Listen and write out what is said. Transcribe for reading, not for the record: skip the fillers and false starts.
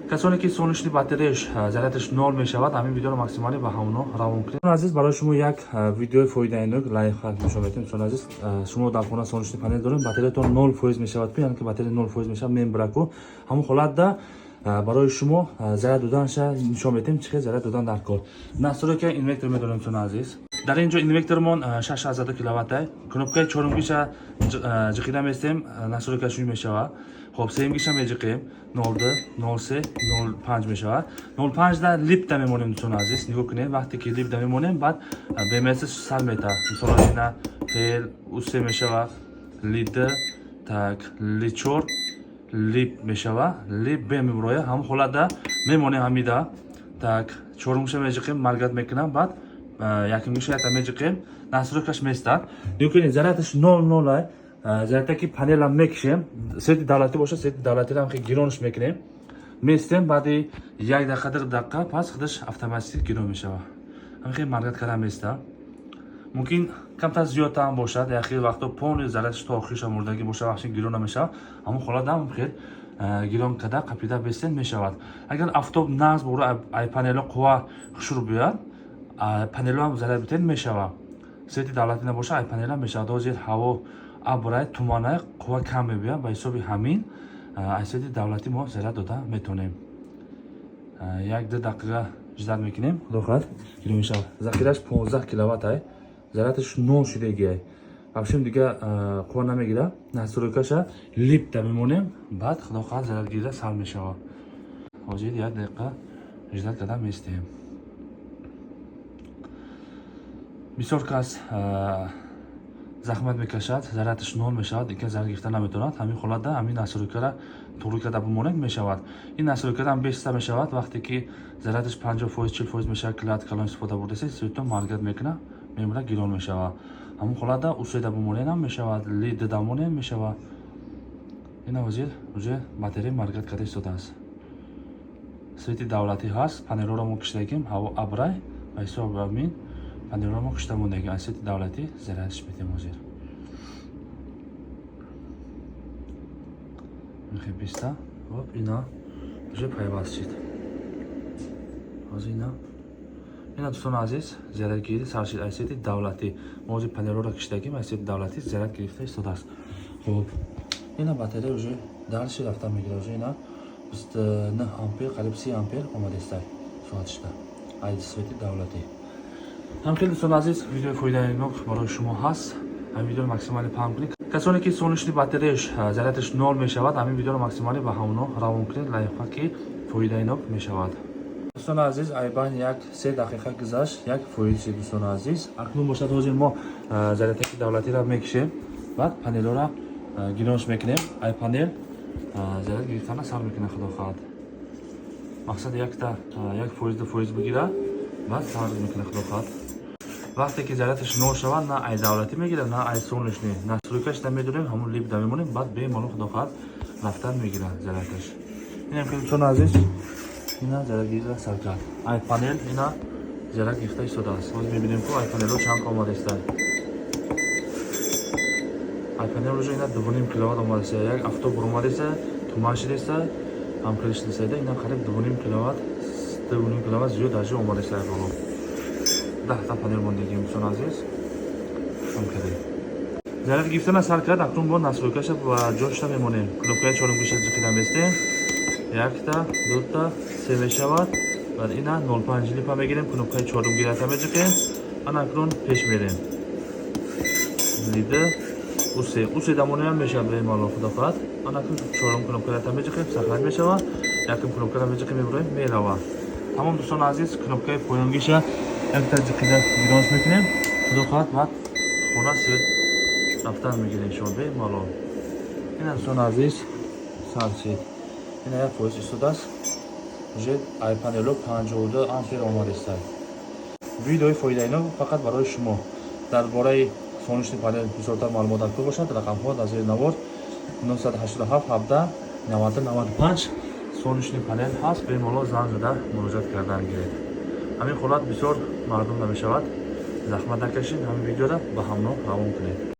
Касоне ки солнечный батареяш зарядаш нол мешавад, ҳамин видеоро максималӣ ба ҳамоно равон кунед. Азиз, барои шумо як видеои фоидаинок, лайфхак нишон медиҳем. Дӯстони азиз, шумо дар хона солнечный панел дорем, батареятон 0% мешавад ку, яъне ки батарея 0% мешавад, мембраку. Ҳамон ҳолатда барои шумо заряд доданша нишон медиҳем, чӣ хел заряд додан дар кор. Настройка инвертор медорем, дӯстони азиз. Дар ин ҷо инвертормон 6,2 киловатт. Кнопкаи чорумгиша ҷиқида местем, настройка шуй мешавад. Хоб, сеюмгиша меҷиқем, 02, 03, 05 мешавад. 05 да липда мемонем, дӯстони азиз, нигоҳ кунед, вақте ки липда мемонем, баъд БМС сар метаҳад. Мисол, ина ПЛ У3 мешавад, ли Д, так, ли 4, лип мешава, лип Б мебурояд. Ҳамон ҳолатда мемонем ҳамида. Так, чорумгиша меҷиқем, моргать мекунам, баъд якумгиша якта меҷиқем, настройкаш местад. Нигоҳ кунед, зарядаш нол нолай. Зарядтаки панелам мекишем, свети давлатӣ бошад, свети давлатиро хел гиронш мекунем, местем, баъди як дақиқа, 2 дақиқа пас худаш автоматик гирон мешава. Ҳамин хел моргать карда места. Мумкин камтар зиёдтар бошад, як хел вақто полный зарядаш то охириша мурдагӣ бошад, вақти гирон намешавад. Ҳамон ҳолат хел гирон карда қапида бестен мешавад. Агар афтоб нағз бура, ай панело қувва хушрӯ биёяд, панело ҳам заряд битен мешавад. Свети давлатӣ набошад, ай панелам мешавад. Ҳозир ҳаво абрай, туманай, қувва кам мебиёяд, ба ҳисоби ҳамин ай свети давлатӣ мо заряд дода метавонем. 1-2 дақиқа ждать мекунем, худо хоҳад, гирон мешавад. Захираш 15 киловатт ай, зарядаш нол шудагиай. Вообщем дига қувва намегирад. Настройкаша липда мемонем, баъд худо хоҳад, зарядгирира сар мешавад. Ҳозир як дақиқа ждать карда местем. Бисёр кас захмат мекашад, зарядаш нол мешавад, ика заряд гирифта наметавонад. Ҳамин ҳолатда ҳамин настройкара туғри карда бимонед, мешавад. Ин настройкара беста мешавад, вақте ки зарядаш 50%, 40% мешавад, киловатт калон истифода бурдасед, светон моргать мекунад, мемонад, гирон мешавад. Ҳамон ҳолатда уседа бимонед мешавад, ли дуда монед мешавад. Ина ҳозир уже батарея моргать карда истодааст. Свети давлатӣ ҳаст, панелҳоро мо киштагим, ҳаво абрай, ба ҳисоби ҳамин панелҳоро мо кишта мондагим, аз свети давлатӣ зарядш медиҳем ҳозир. Мехе биста, хоп, ина уже пайваст шид. Ҳозир ина, дӯстони азиз, зарядгирӣ сар шид аз свети давлатӣ. Мо ҳозир панелҳоро киштагим, аз свети давлатӣ заряд гирифта истодааст. Хоб, ина батарея уже дальше рафта мегирад, уже ина 29 ампер, қариб 30 ампер омадестай соатишда аз свети давлатӣ. Ҳамхел, дӯстони азиз, видеои фоиданок барои шумо ҳаст. Ҳамин видеоро максималӣ паҳн кунед. Касоне ки солнечный батареяш зарядаш нол мешавад, ҳамин видеоро максималӣ ба ҳамоно равон кунед, лайфхак ки фоидаинок мешавад. Дӯстони азиз, айбан 1-3 дақиқа гузашт, 1% шид, дӯстони азиз. Акнун бошад, ҳозир мо зарядтаки давлатиро мекишем, баъд панелҳоро гиронш мекунем, ай панел заряд гирифтана сар мекунад, худо хоҳад. Мақсад якта 1%, 2% бигирад, баъд сар мекунад, худо хоҳад. Вақте ки зарядаш нол шавад, на ай давлатӣ мегирад, на ай солнечный. Настройкаш да медорем, ҳамон лип да мемонем, баъд бемалол, худо хоҳад, рафтан мегирад зарядаш. Инам ки, дӯстони азиз, ина зарядгирира сар кард. Ай панел ина заряд гирифта истодааст. Ҳозир мебинем ку, ай панелҳо чанд омадааст. Ай панел уже ина 2,5 киловатт омадааст. Як автобур омадааст, туман шидааст, ҳамхел шидааст. Ина қариб 2,5 киловатт, 2,5 киловатт зиёд даже омадааст боло. 10та панел мондагим, дӯстони азиз, ҳамхеле заряд гирифтана сар кард. Акнун бо настройкаша ба ҷошта мемонем, кнопкаи чорумгиша ҷиқида местем, якта, дута, се мешавад. Баъд ина 05 липа мегирем, кнопкаи чорумгирата меҷиқем. Ана акнун пеш мерем, лида усе, усе дамонеам мешавад бемалол, худо хоҳад. Ана акнун чорум кнопкарата меҷиқем, сохранить мешавад. Якум кнопкара меҷиқем, мебуроем, меравад. Тамом, дӯстони азиз, кнопкаи поёнгиша якта ҷиқида гиронш мекунем, худо хоҳад, баъд хона свет рафтан мегирем иншоалло бемалол. Ина, дӯстони азиз, сар шид. Ина 1% истодааст, уже ай панело 52 ампер омадааст. Видеои фоидаинок фақат барои шумо. Дар бораи солнечный панел бисёртар маълумот даркор бошад, рақамҳо дар зери навор: 987 17 90 95. Солнечный панел ҳаст, бемалол занг зада муроҷиат кардан гиред. Ҳамин ҳолат бисёр мардум намешавад, захмат накашед, ҳамин видеоро ба ҳамно равон кунед.